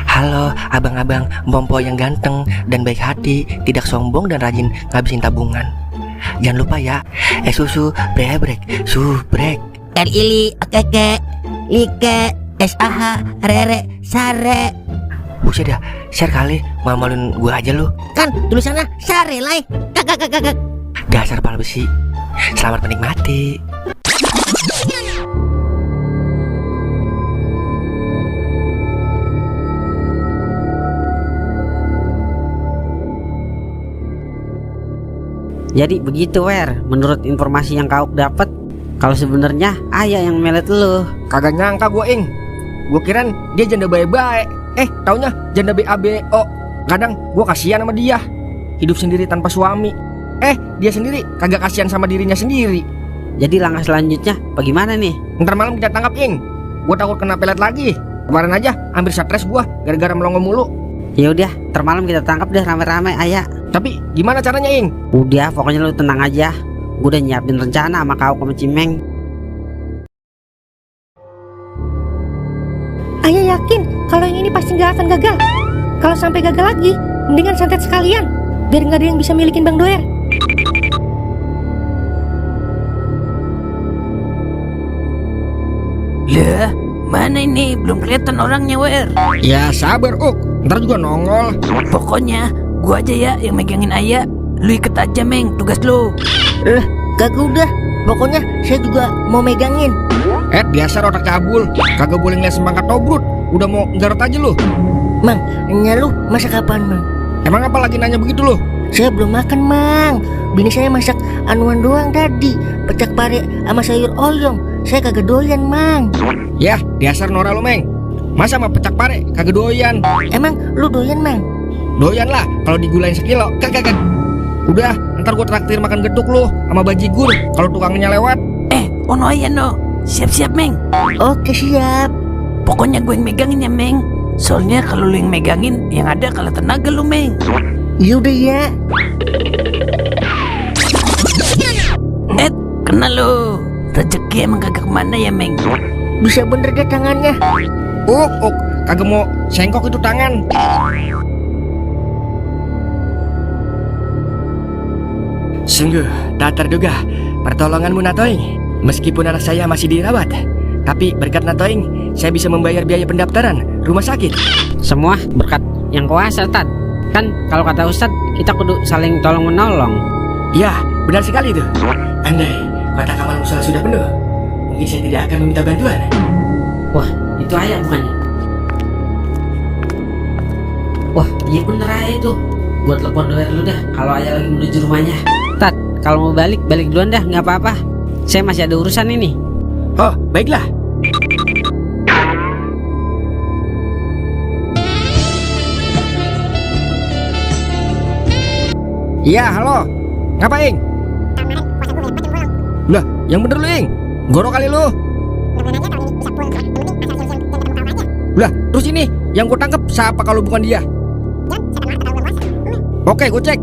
Halo abang-abang Bompo yang ganteng dan baik hati, tidak sombong dan rajin ngabisin tabungan. Jangan lupa ya, susu brebrek, subrek. Ili, keke, like, SAH, rere, sare. Buset dah, share kali, malu-maluin gua aja lu. Kan tulisannya sare lai. Kakak. Dasar pala besi. Selamat menikmati. Jadi begitu menurut informasi yang kau dapat, kalau sebenarnya ayah yang melet lu. Kagak nyangka gua, Ing. Gua kirain dia janda baik-baik. Taunya janda BABO. Kadang gua kasihan sama dia, hidup sendiri tanpa suami. Dia sendiri kagak kasihan sama dirinya sendiri. Jadi langkah selanjutnya bagaimana nih? Ntar malam kita tangkap, Ing. Gua takut kena pelet lagi. Kemarin aja hampir stres gua gara-gara melongo mulu. Ya udah, ntar malam kita tangkap deh rame-rame ayah. Tapi gimana caranya, Ing? Udah, pokoknya lu tenang aja. Gue udah nyiapin rencana sama kau sama Cimeng. Ayah yakin kalau yang ini pasti gak akan gagal. Kalau sampai gagal lagi, mendingan santet sekalian, biar gak ada yang bisa milikin Bang Doer. Lah, mana ini? Belum kelihatan orangnya, Wer. Ya sabar, ntar juga nongol. Pokoknya gua aja ya yang megangin ayah. Lu ikut aja, Meng, tugas lu. Kagak udah. Pokoknya saya juga mau megangin. Biasa otak cabul. Kagak boleh ngeliat semangka tobrut. Udah mau garot aja lu. Mang, lu masak apaan, Mang? Emang apa lagi nanya begitu lu? Saya belum makan, Mang. Bini saya masak anuan doang tadi, pecak pare sama sayur oyong. Saya kagak doyan, Mang. Ya, dasar Nora lu, Meng. Masa sama pecak pare kagak doyan? Emang lu doyan, Mang? Doyan lah kalau digulain sekilo. Kagak. Udah, ntar gua traktir makan geduk lu sama bajigur kalau tukangnya lewat. Ono ayah no. Siap-siap, Meng. Oke, siap. Pokoknya gue yang megangin ya, Meng. Soalnya kalau lu yang megangin, yang ada kalah tenaga lu, Meng. Yaudah ya. Kena lu. Rezeki emang kagak kemana ya, Meng. Bisa bener deh tangannya. Kagak mau sengkok itu tangan. Sungguh tak terduga pertolonganmu, Natoing. Meskipun anak saya masih dirawat, tapi berkat Natoing saya bisa membayar biaya pendaftaran rumah sakit. Semua berkat yang kuasa, Tad. Kan kalau kata Ustadz, kita kudu saling tolong menolong. Ya, benar sekali itu. Andai kotak amal musola sudah penuh, mungkin saya tidak akan meminta bantuan. Wah, itu ayah bukannya? Wah, iya bener ayah itu. Buat telepon Doer dulu dah kalau ayah lagi menuju rumahnya. Tad, kalau mau balik duluan dah, nggak apa-apa. Saya masih ada urusan ini. Oh, baiklah. Iya, halo. Ngapain? Lah, yang bener lu, Ing. Goro kali lu. Lah, terus ini yang gua tangkep siapa kalau bukan dia? Oke, gua cek.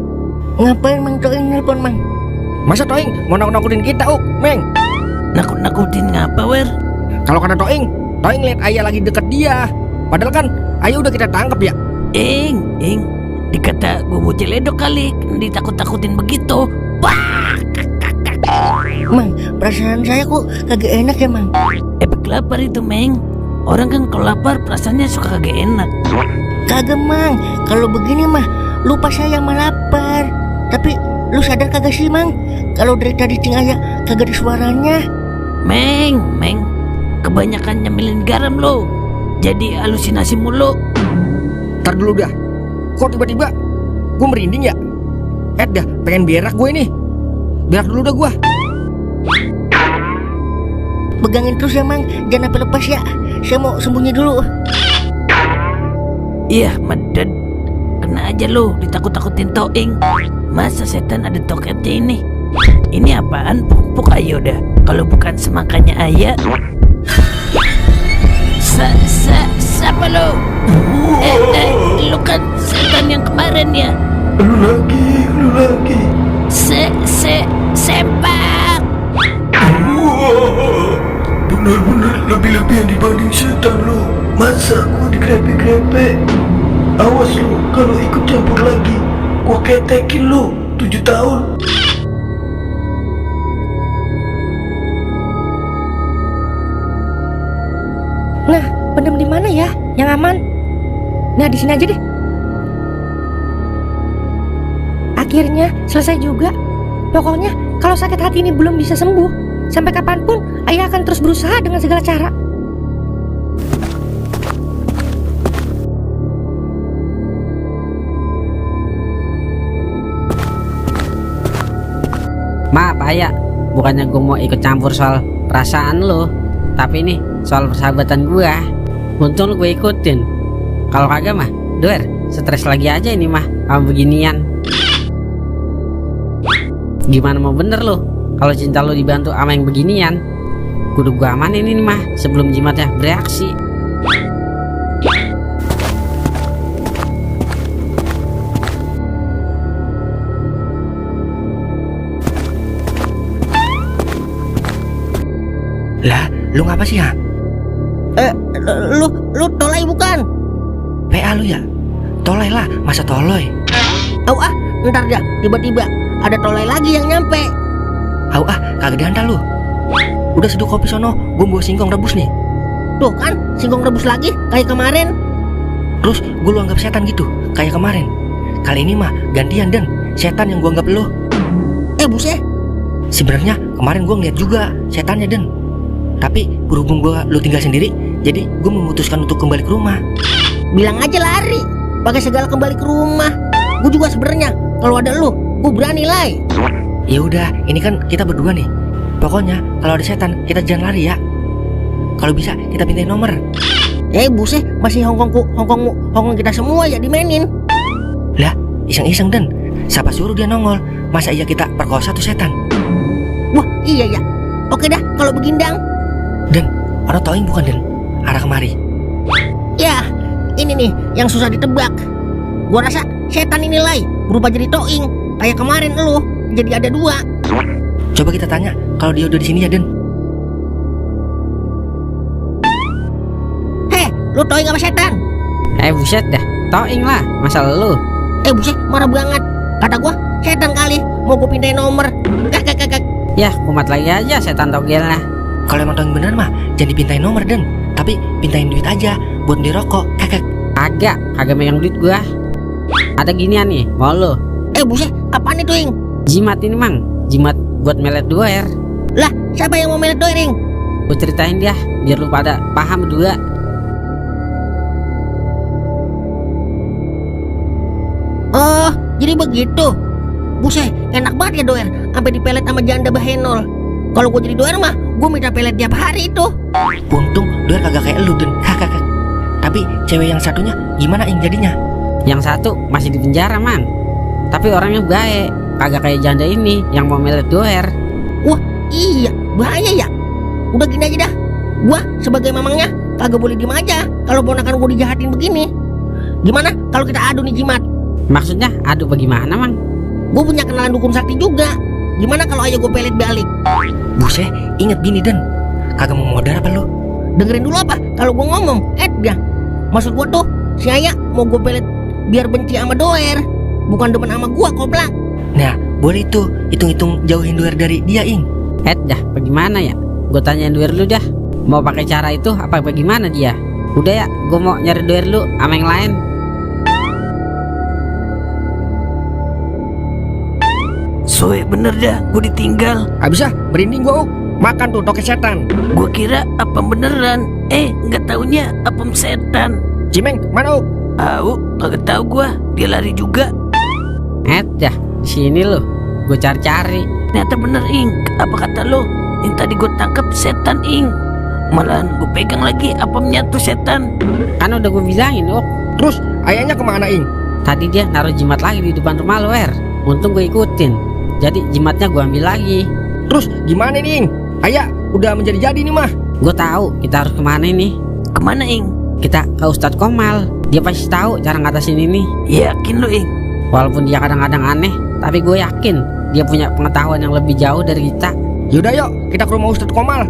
Ngapain Mang Toing nelpon, Mang? Masa Toing mau nakut-nakutin kita, Meng? Nakut-nakutin ngapa, Wer? Kalau kata Toing lihat ayah lagi deket dia. Padahal kan ayah udah kita tangkep ya. Ing, dikata gue bocil ledok kali, ditakut-takutin begitu. Wah, Mang, perasaan saya kok kagak enak ya, Mang. efek lapar itu, Meng. Orang kan kalau lapar perasaannya suka kagak enak. Kagak, Mang. Kalau begini mah lupa saya mah lapar. Tapi lu sadar kagak sih, Mang? Kalau dari tadi cing ayah kagak ada suaranya. Meng, kebanyakan nyemilin garam lo. Jadi halusinasi mulu. Ntar dulu dah. Kok tiba-tiba gue merinding ya? Dah pengen berak gue ini. Berak dulu dah gue. Pegangin terus ya, Mang. Jangan sampai lepas ya. Saya mau sembunyi dulu. Iya, meded. Kena aja lo, ditakut-takutin Toing. Masa setan ada toketnya ini? Ini apaan? Pupuk ayo dah. Kalau bukan semangkanya ayah. Siapa lo? Lu kan setan yang kemarin ya? Lu lagi. Sempak. Bener-bener lebih-lebihan dibanding setan lu. Masa gua digrepe-grepe? Awas lu, kalau ikut campur lagi, gua ketekin lu 7 tahun. Nah, pendem di mana ya? Yang aman? Nah, di sini aja deh. Akhirnya selesai juga. Pokoknya kalau sakit hati ini belum bisa sembuh, sampai kapanpun ayah akan terus berusaha dengan segala cara. Maaf ayah, bukannya gue mau ikut campur soal perasaan lo, tapi nih soal persahabatan gue. Untung lo gue ikutin. Kalau kagak mah, Doer, stres lagi aja ini mah sama beginian. Gimana mau bener lo kalau cinta lo dibantu sama yang beginian? Kudu gue amanin ini mah sebelum jimatnya bereaksi. Lah, lu ngapa sih ya? Lu tolai bukan? PA lu ya? Tolai lah, masa toloy? Ntar dah tiba-tiba ada tolai lagi yang nyampe. Kagak diantar lu. Udah seduh kopi sono, gue bawa singkong rebus nih. Tuh kan, singkong rebus lagi kayak kemarin. Terus gue lu anggap setan gitu, kayak kemarin. Kali ini mah gantian Den, setan yang gue anggap lu. Buset. Sebenarnya kemarin gue ngeliat juga setannya Den. Tapi berhubung lu tinggal sendiri, jadi gue memutuskan untuk kembali ke rumah. Bilang aja lari, pakai segala kembali ke rumah. Gue juga sebenarnya kalau ada lu, gue berani lai. Ya udah, ini kan kita berdua nih. Pokoknya kalau ada setan kita jangan lari ya. Kalau bisa kita pindahin nomor. Buset, masih Hongkong kita semua ya dimainin. Lah, iseng-iseng Den. Siapa suruh dia nongol? Masa iya kita perkosa tuh setan? Wah, iya ya. Oke dah, kalau begindang. Den, orang Toing bukan Den? Arah kemari. Ya, ini nih yang susah ditebak. Gua rasa setan ini lai berubah jadi Toing. Kayak kemarin lu, jadi ada 2. Coba kita tanya kalau dia udah di sini ya Den. Lu Toing apa setan? Buset dah, Toing lah, masa lu? Buset, marah banget. Kata gua setan kali, mau gua pindahin nomor. Kak. Yah, kumat lagi aja setan togelnya. Kalau emang Toing bener mah jangan dipintain nomor Den, tapi pintain duit aja buat beli rokok. Kakak. Kagak megang duit gua. Ada ginian nih, mau lo? Buset, apaan itu, Ing? Jimat ini mang, jimat buat melet Doer. Lah, siapa yang mau melet Doer, Ing? Gue ceritain dia, biar lu pada paham berdua. Oh, jadi begitu. Buset, enak banget ya Doer, sampai dipelet sama janda Bahenol. Kalau gue jadi Doer mah, gue minta pelet tiap hari itu. Untung Doer kagak kayak lu Den. Kakak. Tapi cewek yang satunya gimana Ing jadinya? Yang satu masih di penjara mang, tapi orangnya baik, kagak kayak janda ini yang mau melet Doer. Wah, iya, bahaya ya. Udah gini aja dah, gua sebagai mamangnya kagak boleh diem aja kalau ponakan gua dijahatin begini. Gimana kalau kita adu nih jimat? Maksudnya adu bagaimana mang? Gua punya kenalan dukun sakti juga. Gimana kalau ayo gua pelet balik? Buset, inget bini Den. Kagak mau modal apa lu? Dengerin dulu apa kalau gua ngomong. Dah, maksud gua tuh si Aya mau gua pelet biar benci sama Doer, bukan demen sama gua, koplak. Nah, boleh tuh hitung-hitung jauhin Doer dari dia Ing. Dah, bagaimana ya? Gue tanyain Doer lu dah. Mau pakai cara itu apa bagaimana dia? Udah ya, gue mau nyari Doer lu sama yang lain. Soe bener dah, gue ditinggal. Abis merinding gua. Makan tuh toke setan. Gue kira apa beneran. Nggak taunya apa setan. Cimeng, mana Kagak tahu gue. Dia lari juga. Dah, sini lu. Gue cari-cari. Ternyata bener, Ing. Apa kata lo? Yang tadi gue tangkap setan, Ing. Malahan gue pegang lagi apamnya tuh setan. Kan udah gue bilangin, Terus ayahnya kemana Ing? Tadi dia naruh jimat lagi di depan rumah lo, Untung gue ikutin. Jadi jimatnya gue ambil lagi. Terus gimana nih Ing? Ayah udah menjadi-jadi nih mah. Gue tahu kita harus kemana nih. Kemana, Ing? Kita ke Ustadz Komal. Dia pasti tahu cara ngatasin ini. Yakin lo, Ing? Walaupun dia kadang-kadang aneh, tapi gue yakin dia punya pengetahuan yang lebih jauh dari kita. Yaudah yuk, kita ke rumah Ustadz Komal.